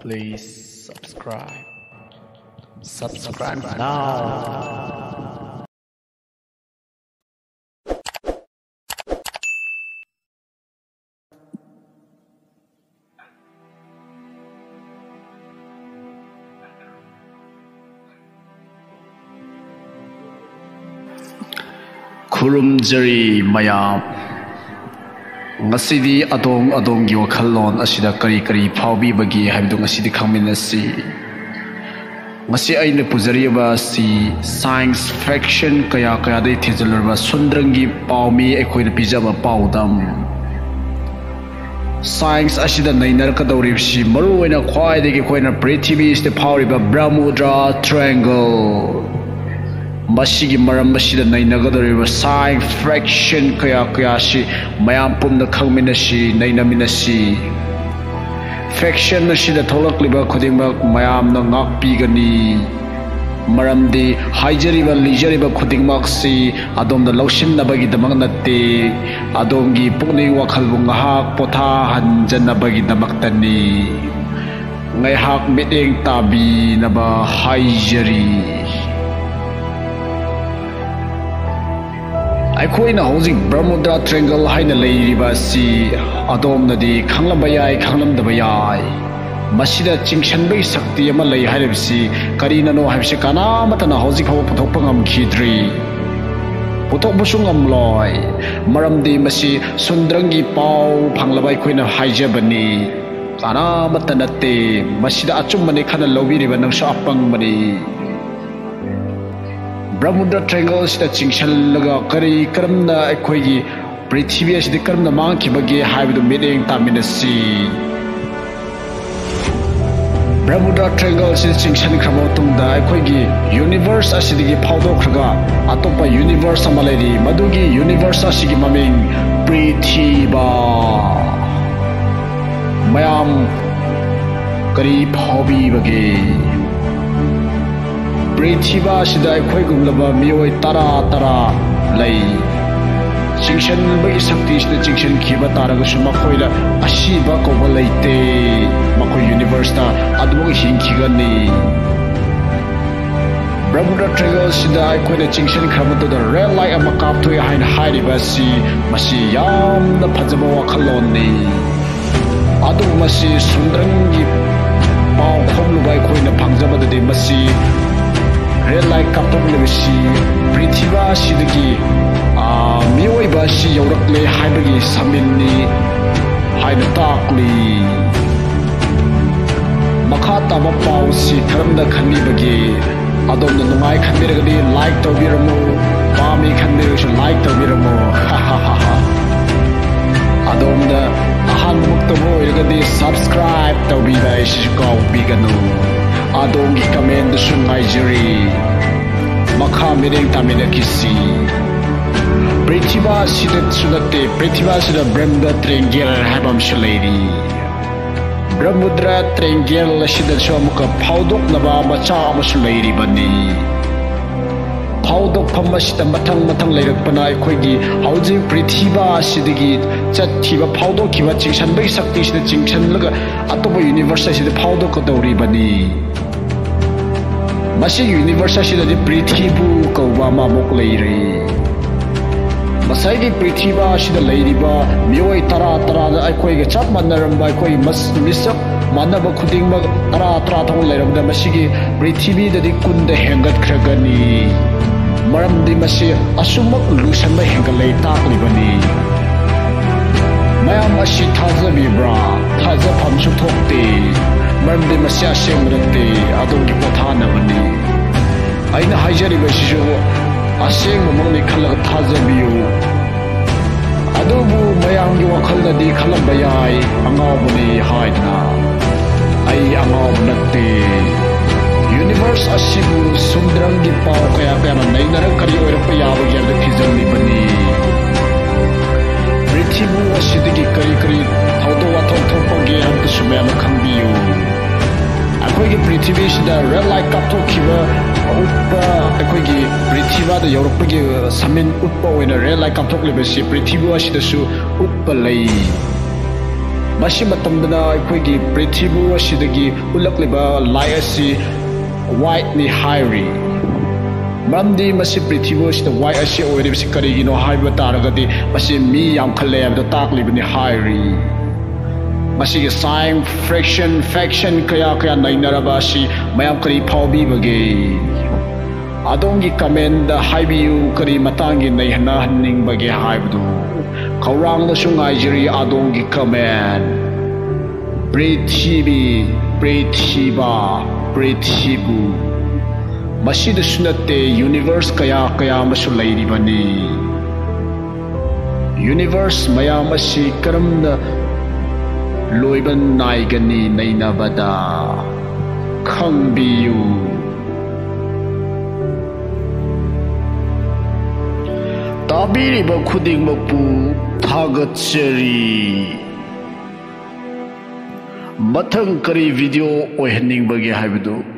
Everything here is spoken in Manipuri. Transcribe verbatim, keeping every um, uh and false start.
Please subscribe. Subscribe now. ꯈꯨꯔꯨꯝꯖꯔꯤ ꯃꯌꯥꯝ꯫ ꯉꯁꯤꯗꯤ ꯑꯗꯣꯝ ꯑꯗꯣꯝꯒꯤ ꯋꯥꯈꯜꯂꯣꯟ ꯑꯁꯤꯗ ꯀꯔꯤ ꯀꯔꯤ ꯐꯥꯎꯕꯤꯕꯒꯦ ꯍꯥꯏꯕꯗꯨ ꯉꯁꯤꯗꯤ ꯈꯪꯃꯤꯟꯅꯁꯤ꯫ ꯉꯁꯤ ꯑꯩꯅ ꯄꯨꯖꯔꯤꯕ ꯑꯁꯤ science fiction ꯀꯌꯥ ꯀꯌꯥꯗꯒꯤ ꯊꯤꯖꯤꯜꯂꯨꯔꯕ ꯁꯨꯟꯗ꯭ꯔꯪꯒꯤ ꯄꯥꯎꯃꯤ ꯑꯩꯈꯣꯏꯅ ꯄꯤꯖꯕ ꯄꯥꯎꯗꯝ꯫ Science ꯑꯁꯤꯗ ꯅꯩꯅꯔꯛꯀꯗꯧꯔꯤꯕꯁꯤ ꯃꯔꯨꯑꯣꯏꯅ ꯈ꯭ꯋꯥꯏꯗꯒꯤ ꯑꯩꯈꯣꯏꯅ ꯄ꯭ꯔꯤꯊꯤꯕꯤ ꯑꯁꯤꯗ ꯐꯥꯎꯔꯤꯕ Bermuda Triangle꯫ ꯃꯁꯤꯒꯤ ꯃꯔꯝ ꯑꯁꯤꯗ ꯅꯩꯅꯒꯗꯧꯔꯤꯕ science fiction ꯀꯌꯥ ꯀꯌꯥꯁꯤ ꯃꯌꯥꯝ ꯄꯨꯝꯅ ꯈꯪꯃꯤꯟꯅꯁꯤ, ꯅꯩꯅꯃꯤꯟꯅꯁꯤ꯫ Fiction ꯑꯁꯤꯗ ꯊꯣꯛꯂꯛꯂꯤꯕ ꯈꯨꯗꯤꯡꯃꯛ ꯃꯌꯥꯝꯅ ꯉꯥꯛꯄꯤꯒꯅꯤ꯫ ꯃꯔꯝꯗꯤ ꯍꯥꯏꯖꯔꯤꯕ ꯂꯤꯖꯔꯤꯕ ꯈꯨꯗꯤꯡꯃꯛꯁꯤ ꯑꯗꯣꯝꯅ ꯂꯧꯁꯤꯟꯅꯕꯒꯤꯗꯃꯛ ꯅꯠꯇꯦ, ꯑꯗꯣꯝꯒꯤ ꯄꯨꯛꯅꯤꯡ ꯋꯥꯈꯜꯕꯨ ꯉꯥꯏꯍꯥꯛ ꯄꯣꯊꯥꯍꯟꯖꯅꯕꯒꯤꯗꯃꯛꯇꯅꯤ꯫ ꯉꯥꯏꯍꯥꯛ ꯃꯤꯠꯌꯦꯡ ꯇꯥꯕꯤꯅꯕ ꯍꯥꯏꯖꯔꯤ꯫ ꯑꯩꯈꯣꯏꯅ ꯍꯧꯖꯤꯛ Bermuda Triangle ꯍꯥꯏꯅ ꯂꯩꯔꯤꯕ ꯑꯁꯤ ꯑꯗꯣꯝꯅꯗꯤ ꯈꯪꯂꯝꯕ ꯌꯥꯏ, ꯈꯪꯂꯝꯗꯕ ꯌꯥꯏ꯫ ꯃꯁꯤꯗ ꯆꯤꯡꯁꯤꯟꯕꯒꯤ ꯁꯛꯇꯤ ꯑꯃ ꯂꯩ ꯍꯥꯏꯔꯤꯕꯁꯤ ꯀꯔꯤꯅꯅꯣ ꯍꯥꯏꯕꯁꯤ ꯀꯅꯥꯃꯠꯇꯅ ꯍꯧꯖꯤꯛ ꯐꯥꯎꯕ ꯄꯨꯊꯣꯛꯄ ꯉꯝꯈꯤꯗ꯭ꯔꯤ, ꯄꯨꯊꯣꯛꯄꯁꯨ ꯉꯝꯂꯣꯏ꯫ ꯃꯔꯝꯗꯤ ꯃꯁꯤ ꯁꯨꯟꯗ꯭ꯔꯪꯒꯤ ꯄꯥꯎ ꯐꯪꯂꯕ ꯑꯩꯈꯣꯏꯅ ꯍꯥꯏꯖꯕꯅꯤ, ꯀꯅꯥꯃꯠꯇ ꯅꯠꯇꯦ꯫ ꯃꯁꯤꯗ ꯑꯆꯨꯝꯕꯅꯤ ꯈꯟꯅ ꯂꯧꯕꯤꯔꯤꯕ ꯅꯪꯁꯨ ꯑꯄꯪꯕꯅꯤ꯫ Bermuda Triangle ꯑꯁꯤꯗ ꯆꯤꯡꯁꯤꯜꯂꯒ ꯀꯔꯤ ꯀꯔꯝꯅ ꯑꯩꯈꯣꯏꯒꯤ ꯄ꯭ꯔꯤꯊꯤꯕꯤ ꯑꯁꯤꯗ ꯀꯔꯝꯅ ꯃꯥꯡꯈꯤꯕꯒꯦ ꯍꯥꯏꯕꯗꯨ ꯃꯤꯠꯌꯦꯡ ꯇꯥꯃꯤꯟꯅꯁꯤ꯫ Bermuda Triangle ꯑꯁꯤꯗ ꯆꯤꯡꯁꯤꯟꯈ꯭ꯔꯕ ꯃꯇꯨꯡꯗ ꯑꯩꯈꯣꯏꯒꯤ universe ꯑꯁꯤꯗꯒꯤ ꯐꯥꯎꯗꯣꯛꯈ꯭ꯔꯒ ꯑꯇꯣꯞꯄ universe ꯑꯃ ꯂꯩꯔꯤ꯫ ꯃꯗꯨꯒꯤ universe ꯑꯁꯤꯒꯤ ꯃꯃꯤꯡ ꯄ꯭ꯔꯤꯊꯤꯕꯥ꯫ ꯃꯌꯥꯝ ꯀꯔꯤ ꯐꯥꯎꯕꯤꯕꯒꯦ? ꯄ꯭ꯔꯤꯊꯤꯕꯥ ꯑꯁꯤꯗ ꯑꯩꯈꯣꯏꯒꯨꯝꯂꯕ ꯃꯤꯑꯣꯏ ꯇꯔꯥ ꯇꯔꯥ ꯂꯩ꯫ ꯆꯤꯡꯁꯤꯟꯕꯒꯤ ꯁꯛꯇꯤꯁꯤꯅ ꯆꯤꯡꯁꯤꯟꯈꯤꯕ ꯇꯥꯔꯒꯁꯨ ꯃꯈꯣꯏꯗ ꯑꯁꯤꯕ ꯀꯧꯕ ꯂꯩꯇꯦ꯫ ꯃꯈꯣꯏ ꯌꯨꯅꯤꯚꯔꯁꯇ ꯑꯗꯨꯃꯛ ꯍꯤꯡꯈꯤꯒꯅꯤ꯫ ꯕ꯭ꯔꯍꯃꯄꯨꯇ꯭ꯔ ꯇ꯭ꯔꯦꯡꯒꯜꯁꯤꯗ ꯑꯩꯈꯣꯏꯅ ꯆꯤꯡꯁꯤꯟꯈ꯭ꯔꯕ ꯃꯇꯨꯡꯗ ꯔꯦꯗ ꯂꯥꯏꯠ ꯑꯃ ꯀꯥꯞꯊꯣꯛꯏ ꯍꯥꯏꯅ ꯍꯥꯏꯔꯤꯕ ꯑꯁꯤ, ꯃꯁꯤ ꯌꯥꯝꯅ ꯐꯖꯕ ꯋꯥꯈꯜꯂꯣꯟꯅꯤ꯫ ꯑꯗꯨꯕꯨ ꯃꯁꯤ ꯁꯨꯟꯗ꯭ꯔꯪꯒꯤ ꯄꯥꯎ ꯈꯣꯝꯂꯨꯕ ꯑꯩꯈꯣꯏꯅ ꯐꯪꯖꯕꯗꯗꯤ, ꯃꯁꯤ ꯔꯦꯗ ꯂꯥꯏꯠ ꯀꯥꯞꯊꯣꯛꯂꯤꯕꯁꯤ ꯄ꯭ꯔꯤꯊꯤꯕꯥ ꯑꯁꯤꯗꯒꯤ, ꯑ, ꯃꯤꯑꯣꯏꯕ ꯑꯁꯤ ꯌꯧꯔꯛꯂꯦ ꯍꯥꯏꯕꯒꯤ ꯁꯃꯤꯟꯅꯤ ꯍꯥꯏꯅ ꯇꯥꯛꯂꯤ꯫ ꯃꯈꯥ ꯇꯥꯕ ꯄꯥꯎꯁꯤ ꯀꯔꯝꯅ ꯈꯟꯕꯤꯕꯒꯦ? ꯑꯗꯣꯝꯅ ꯅꯨꯡꯉꯥꯏ ꯈꯟꯕꯤꯔꯒꯗꯤ ꯂꯥꯏꯛ ꯇꯧꯕꯤꯔꯝꯃꯨ, ꯄꯥꯝꯃꯤ ꯈꯟꯕꯤꯔꯒꯁꯨ ꯂꯥꯏꯛ ꯇꯧꯕꯤꯔꯝꯃꯨ꯫ ꯑꯗꯣꯝꯅ ꯑꯍꯥꯟꯕꯃꯛꯇꯕꯨ ꯑꯣꯏꯔꯒꯗꯤ ꯁꯕꯁꯀ꯭ꯔꯥꯏꯕ ꯇꯧꯕꯤꯕ ꯑꯩꯁꯤꯁꯨ ꯀꯥꯎꯕꯤꯒꯅꯨ꯫ ꯑꯗꯣꯝꯒꯤ ꯀꯃꯦꯟꯗꯁꯨ ꯉꯥꯏꯖꯔꯤ꯫ ꯃꯈꯥ ꯃꯤꯠꯌꯦꯡ ꯇꯥꯃꯤꯟꯅꯈꯤꯁꯤ꯫ ꯄ꯭ꯔꯤꯊꯤꯕꯥ ꯑꯁꯤꯗꯁꯨ ꯅꯠꯇꯦ, ꯄ꯭ꯔꯤꯊꯤꯕꯥ ꯑꯁꯤꯗ ꯕ꯭ꯔꯍꯃꯄꯨꯇ꯭ꯔ ꯇ꯭ꯔꯦꯡꯒꯦꯜ ꯍꯥꯏꯕ ꯑꯃꯁꯨ ꯂꯩꯔꯤ꯫ ꯕ꯭ꯔꯍꯃꯄꯨꯇ꯭ꯔ ꯇ꯭ꯔꯦꯡꯒꯦꯜ ꯑꯁꯤꯗꯁꯨ ꯑꯃꯨꯛꯀ ꯐꯥꯎꯗꯣꯛꯅꯕ ꯃꯆꯥꯛ ꯑꯃꯁꯨ ꯂꯩꯔꯤꯕꯅꯤ꯫ ꯐꯥꯎꯗꯣꯛꯐꯝ ꯑꯁꯤꯗ ꯃꯊꯪ ꯃꯊꯪ ꯂꯩꯔꯛꯄꯅ ꯑꯩꯈꯣꯏꯒꯤ ꯍꯧꯖꯤꯛ ꯄ꯭ꯔꯤꯊꯤꯕꯥ ꯑꯁꯤꯗꯒꯤ ꯆꯠꯈꯤꯕ, ꯐꯥꯎꯗꯣꯛꯈꯤꯕ, ꯆꯤꯡꯁꯟꯕꯒꯤ ꯁꯛꯇꯤꯁꯤꯅ ꯆꯤꯡꯁꯜꯂꯒ ꯑꯇꯣꯞꯄ ꯌꯨꯅꯤꯚꯔꯁ ꯑꯁꯤꯗ ꯐꯥꯎꯗꯣꯛꯀꯗꯧꯔꯤꯕꯅꯤ꯫ ꯃꯁꯤꯒꯤ ꯌꯨꯅꯤꯚꯔꯁ ꯑꯁꯤꯗꯗꯤ ꯄ꯭ꯔꯤꯊꯤꯕꯨ ꯀꯧꯕ ꯑꯃ ꯑꯃꯨꯛ ꯂꯩꯔꯦ꯫ ꯉꯁꯥꯏꯒꯤ ꯄ꯭ꯔꯤꯊꯤꯕꯥ ꯑꯁꯤꯗ ꯂꯩꯔꯤꯕ ꯃꯤꯑꯣꯏ ꯇꯔꯥ ꯇꯔꯥꯗ ꯑꯩꯈꯣꯏꯒ ꯆꯞ ꯃꯥꯟꯅꯔꯝꯕ, ꯑꯩꯈꯣꯏ ꯃꯁ-, ꯃꯤꯁꯛ ꯃꯥꯟꯅꯕ ꯈꯨꯗꯤꯡꯃꯛ ꯇꯔꯥ ꯇꯔꯥ ꯊꯣꯛꯅ ꯂꯩꯔꯕꯗ, ꯃꯁꯤꯒꯤ ꯄ꯭ꯔꯤꯊꯤꯕꯤꯗꯗꯤ ꯀꯨꯟꯗ ꯍꯦꯟꯒꯠꯈ꯭ꯔꯒꯅꯤ꯫ ꯃꯔꯝꯗꯤ ꯃꯁꯤ ꯑꯁꯨꯃꯛ ꯂꯨꯁꯟꯕ ꯍꯦꯟꯒꯠꯂꯛꯏ ꯇꯥꯛꯂꯤꯕꯅꯤ꯫ ꯃꯌꯥꯝ ꯑꯁꯤ ꯊꯥꯖꯕꯤꯕ꯭ꯔꯥ? ꯊꯥꯖꯐꯝꯁꯨ ꯊꯣꯛꯇꯦ, ꯃꯔꯝꯗꯤ ꯃꯁꯤ ꯑꯁꯦꯡꯕ ꯅꯠꯇꯦ, ꯑꯗꯣꯝꯒꯤ ꯄꯣꯊꯥꯅꯕꯅꯤ꯫ ꯑꯩꯅ ꯍꯥꯏꯖꯔꯤꯕꯁꯤꯁꯨ ꯑꯁꯦꯡꯕꯃꯛꯅꯤ ꯈꯜꯂꯒ ꯊꯥꯖꯕꯤꯌꯨ꯫ ꯑꯗꯨꯕꯨ ꯃꯌꯥꯝꯒꯤ ꯋꯥꯈꯜꯗꯗꯤ ꯈꯜꯂꯝꯕ ꯌꯥꯏ, ꯑꯉꯥꯎꯕꯅꯤ ꯍꯥꯏꯗꯅ꯫ ꯑꯩ ꯑꯉꯥꯎꯕ ꯅꯠꯇꯦ꯫ ꯌꯨꯅꯤꯚꯔꯁ ꯑꯁꯤꯕꯨ ꯁꯨꯟꯗ꯭ꯔꯪꯒꯤ ꯄꯥꯎ ꯀꯌꯥ ꯀꯌꯥꯅ ꯅꯩꯅꯔꯒ ꯀꯔꯤ ꯑꯣꯏꯔꯛꯄ ꯌꯥꯕꯒꯦ ꯍꯥꯏꯕꯗꯨ ꯊꯤꯖꯤꯜꯂꯤꯕꯅꯤ꯫ ꯄ꯭ꯔꯤꯊꯤꯕꯤ ꯑꯁꯤꯗꯒꯤ ꯀꯔꯤ ꯀꯔꯤ ꯊꯧꯗꯣꯛ ꯋꯥꯊꯣꯛ ꯊꯣꯛꯄꯒꯦ ꯍꯥꯏꯕꯗꯨꯁꯨ ꯃꯌꯥꯝꯅ ꯈꯪꯕꯤꯌꯨ꯫ ꯑꯩꯈꯣꯏꯒꯤ ꯄ꯭ꯔꯤꯊꯤꯕꯤꯁꯤꯗ ꯔꯦꯗ ꯂꯥꯏꯠ ꯀꯥꯞꯊꯣꯛꯈꯤꯕ ꯎꯠꯄ, ꯑꯩꯈꯣꯏꯒꯤ ꯄ꯭ꯔꯤꯊꯤꯕꯤꯗ ꯌꯧꯔꯛꯄꯒꯤ ꯁꯃꯤꯟ ꯎꯠꯄ ꯑꯣꯏꯅ ꯔꯦꯗ ꯂꯥꯏꯠ ꯀꯥꯞꯊꯣꯛꯂꯤꯕꯁꯤ ꯄ꯭ꯔꯤꯊꯤꯕꯤ ꯑꯁꯤꯗꯁꯨ ꯎꯠꯄ ꯂꯩ꯫ ꯃꯁꯤ ꯃꯇꯝꯗꯅ ꯑꯩꯈꯣꯏꯒꯤ ꯄ꯭ꯔꯤꯊꯤꯕꯤ ꯑꯁꯤꯗꯒꯤ ꯎꯠꯂꯛꯂꯤꯕ ꯂꯥꯏ ꯑꯁꯤ ꯋꯥꯏꯠꯅꯤ ꯍꯥꯏꯔꯤ꯫ ꯃꯔꯝꯗꯤ ꯃꯁꯤ ꯄ꯭ꯔꯤꯊꯤꯕꯤ ꯑꯁꯤꯗ ꯋꯥꯏꯠ ꯑꯁꯤ ꯑꯣꯏꯔꯤꯕꯁꯤ ꯀꯔꯤꯒꯤꯅꯣ ꯍꯥꯏꯕ ꯇꯥꯔꯒꯗꯤ, ꯃꯁꯤ ꯃꯤ ꯌꯥꯝꯈꯠꯂꯦ ꯍꯥꯏꯕꯗ ꯇꯥꯛꯂꯤꯕꯅꯤ ꯍꯥꯏꯔꯤ꯫ ꯃꯁꯤꯒꯤ ꯁꯥꯏꯟ ꯐ꯭ꯔꯦꯛꯁꯟ ꯐꯦꯛꯁꯟ ꯀꯌꯥ ꯀꯌꯥ ꯅꯩꯅꯔꯕ ꯑꯁꯤ ꯃꯌꯥꯝ ꯀꯔꯤ ꯐꯥꯎꯕꯤꯕꯒꯦ? ꯑꯗꯣꯝꯒꯤ ꯀꯃꯦꯟꯗ ꯍꯥꯏꯕꯤꯌꯨ, ꯀꯔꯤ ꯃꯇꯥꯡꯒꯤ ꯅꯩꯍꯟꯅꯍꯟꯅꯤꯡꯕꯒꯦ ꯍꯥꯏꯕꯗꯨ꯫ ꯈꯧꯔꯥꯡꯅꯁꯨ ꯉꯥꯏꯖꯔꯤ ꯑꯗꯣꯝꯒꯤ ꯀꯃꯦꯟ꯫ ꯄ꯭ꯔꯤꯊꯤꯕꯤ, ꯄ꯭ꯔꯤꯊꯤꯕꯥ, ꯄ꯭ꯔꯤꯊꯤꯕꯨ꯫ ꯃꯁꯤꯗꯁꯨ ꯅꯠꯇꯦ, ꯌꯨꯅꯤꯚꯔꯁ ꯀꯌꯥ ꯀꯌꯥ ꯑꯃꯁꯨ ꯂꯩꯔꯤꯕꯅꯤ꯫ ꯌꯨꯅꯤꯚꯔꯁ ꯃꯌꯥꯝ ꯑꯁꯤ ꯀꯔꯝꯅ ꯂꯣꯏꯕ ꯅꯥꯏꯒꯅꯤ ꯅꯩꯅꯕꯗ? ꯈꯪꯕꯤꯌꯨ꯫ ꯇꯥꯕꯤꯔꯤꯕ ꯈꯨꯗꯤꯡꯃꯛꯄꯨ ꯊꯥꯒꯠꯆꯔꯤ꯫ ꯃꯊꯪ ꯀꯔꯤ ꯚꯤꯗꯤꯑꯣ ꯑꯣꯏꯍꯟꯅꯤꯡꯕꯒꯦ ꯍꯥꯏꯕꯗꯨ